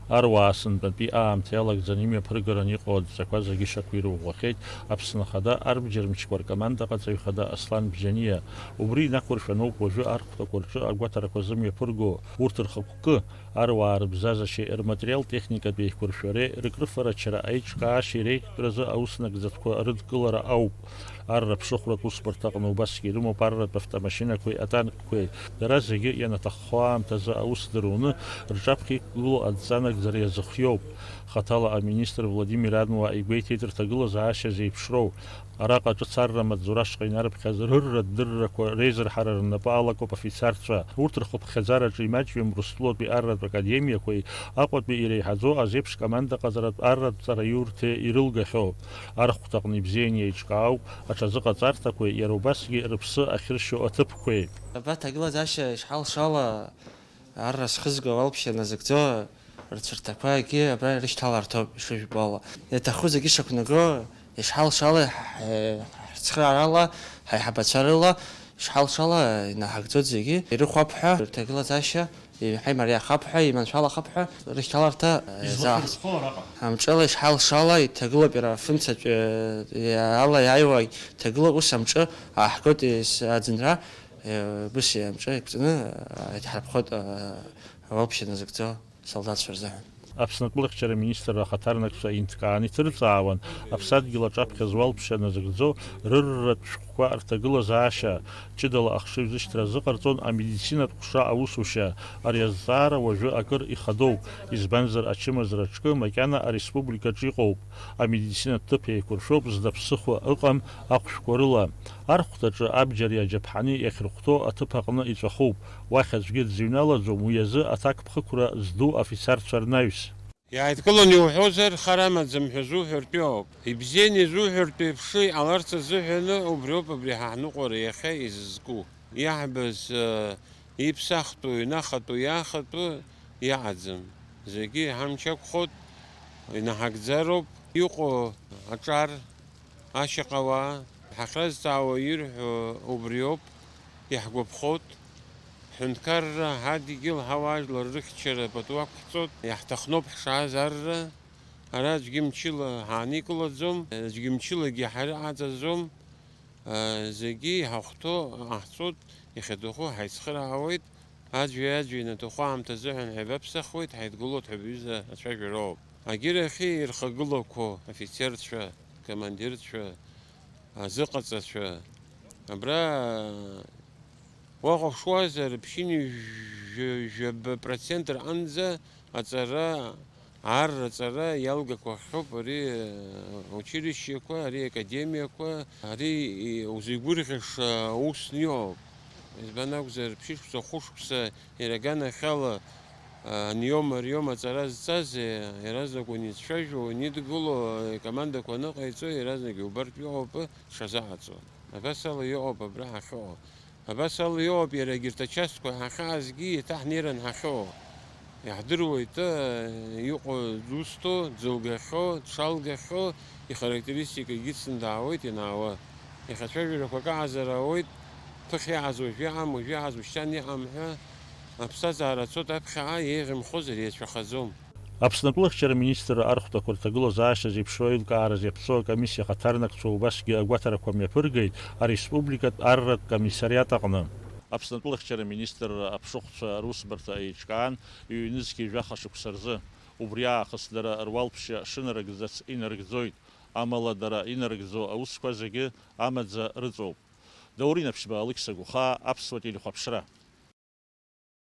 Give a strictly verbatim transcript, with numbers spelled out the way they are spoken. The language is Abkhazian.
Аруаа сынтәантәи аамҭа иалагӡаны имҩаԥыргараны иҟоу адҵақәа зегьы шьақәирӷәӷәахьеит Аԥсны Ахада арбџьар мчқәа ркомандаҟаҵаҩ хада Аслан Бжьаниа. Убри инақәыршәаноуп уажәы архәҭақәа рҿы агәаҭарақәа зымҩаԥырго. Урҭ рхықәкы, аруаа рыбзазашьеи рматериал-техникатә еиқәыршәареи, рыкрыфарачара, аиҿкаашьеи реиӷьтәразы ауснагӡатәқәа рыдкылара ауп. Арра аԥшыхәратә усбарҭаҟны убасгьы ирымоуп арратә автомашьынақәеи атанкқәеи. Дара зегьы ианаҭаххо аамҭазы аус дыруны, рҿаԥхьа иқәгылоу адҵа нагӡара иазыхиоуп. Хаҭала аминистр Владимир Адмуа игәеиҭеит рҭагылазаашьа зеиԥшроу. Араҟа ҿыц арра амаҵзура ашҟа инарыԥхьаз рырратә дыррақәа реизырҳара рнапы алакуп афицарцәа. Урҭ рхыԥхьаӡараҿы имаҷҩым Урыстәылатәи арратә академиақәеи Аҟәатәи иреиҳаӡоу азеиԥш командаҟаҵаратә арратә ҵараиурҭеи ирылгахьоу. Архәҭаҟны ибзианы еиҿкаауп аҽазыҟаҵарҭақәеи иара убасгьы рыԥсы ахьыршьо аҭыԥқәеи. Абра аҭагылазаашьа ишҳалшала арра зхызго ауалԥшьа назыгӡо рцәырҭақәагьы абра ирышьҭаларҭоуп ишыжәбо ала. Иаҭаху зегьы шақәнаго, ишҳалшала, ҳ-, ҳцхыраарала, ҳаиҳабацәа рыла, ишҳалшала инаҳагӡоит зегьы, ирыхәап ҳәа, рҭагылазаашьа, ҳаимариахап ҳәа, иманшәалахап ҳәа, рышьҭаларҭа, излахьырхәо араҟа. Амҿала ишҳалшала иҭагылоуп иара афымцаҿ, ала иааиуа иҭагылоуп, ус амҿы ааҳгоит, ес-, аӡынра, ус амҿы иқәҵаны, иҭҳарԥхоит, ауалԥшьа назыгӡо. Солдатцәа рзыҳәан. Аԥсны атәылахьчара министрра ахаҭарнакцәа инҭкааны иҭырҵаауан, аԥсадгьыл аҿаԥхьа зуалԥшьа назыгӡо рырратә шәҟәқәа рҭагылазаашьа, ҷыдала ахшыҩ зышьҭра азыҟарҵон амедицинатә ҟәша аусушьа. Ари азҵаара уажәы акыр ихадоуп, избанзар, ачымазара аҿкы макьана ареспубликаҿ иҟоуп. Амедицинатә ҭыԥ еиқәыршәоуп, зда ԥсыхәа ыҟам ахәшәқәа рыла. Архәҭаҿы абџьари аџьаԥҳани иахьырхәҭоу аҭыԥ аҟны иҵәахуп. Уахь аӡәгьы дзыҩналаӡом уи азы аҭакԥхықәра зду афицарцәа рнаҩс. Иааидкыланы иуҳәозар, хар амаӡам ҳәа зуҳәартәи ауп. Ибзианы изуҳәартә еиԥш иҟаларц азыҳәаны убриоуп абри ҳа ҳныҟәара иахьа изызку. Иаҳбаз, э, иԥсахтәу, инахатәу, иаахатәу иаҟаӡам. Зегьы иҳамч ақәхоит, инаҳагӡароуп. Иҟоу аҿар ашьаҟауаа, ҳахьазҵаауа ирҳәо убриоуп, иаҳгәаԥхоит. Ҳҳәынҭқарра, ҳадгьыл, ҳауаажәлар рыхьчара пату ақәҳҵоит, иаҳҭахноуп ҳшааз арра. Ара аӡәгьы мчыла ҳааникылаӡом, аӡәгьы мчылагьы ҳарыҟаҵаӡом. Зегьы иҳахәҭоу ҟаҳҵоит, иахьаҭаху ҳаицхыраауеит, аӡәи-аӡәи ианаҭаху аамҭа азыҳәан ҳаибаԥсахуеит, ҳаидгылоит ҳәа бҩыза ацәажәароуп. Агьырахьы ирхагылақәоу афицерцәа, командирцәа, азыҟаҵацәа, абра уахәаԥшуазар, ԥшьынҩажәи жәаба процент рҟынӡа аҵара, арра аҵара иалгақәахьоуп ари, э, училищеқәа, ари академиақәа, ари, и, узеигәырӷьаша усны иҟоуп. Избан акәзар, ԥшьышықәса, хәышықәса иара аганахьала, а, аниом-ариом аҵара зҵаз, э, иаразнак уаницәажәо, уанидгыло, э, командақәа аныҟаиҵо, иаразнак иубартә иҟоуп, э, дшазаҟаҵо. Абас ала иҟоуп абра ҳахьыҟоу. Абас ала иҟоуп иара егьырҭ ачастқәа ҳахьаазгьы, еиҭа ҳнеиран ҳахьыҟоу. Иаҳдыруеит, э, иҟоу дзусҭоу, дзылгахьоу, дшалгахьоу, ихарактеристикагьы ыцны даауеит ианаауа. Ихацәажәарақәа акы аазар ауеит, ԥыхьа иааз уажә иаам, уажә иааз ушьҭан иҟам ҳәа. Аԥсҭазаара ацоит аԥхьаҟа, еиӷьымхозар еицәахаӡом. Аԥсны атәылахьчара министрра архәҭақәа рҭагылазаашьа зеиԥшроу аилкааразы иаԥҵоу акомиссиа ахаҭарнакцәа убасгьы агәаҭарақәа мҩаԥыргеит ареспубликатә арратә комиссариат аҟны. Аԥсны атәылахьчара министрра аԥшыхәцәа русбарҭа еиҿкаан ҩ-нызқьи жәаха шықәса рзы. Убри аахыс дара руалԥшьа шынарыгӡац инарыгӡоит, амала дара инарыгӡо аусқәа зегьы амаӡа рыҵоуп. Даур Инаԥшьба, Алықьса Гәхаа, Аԥсуа телехәаԥшра.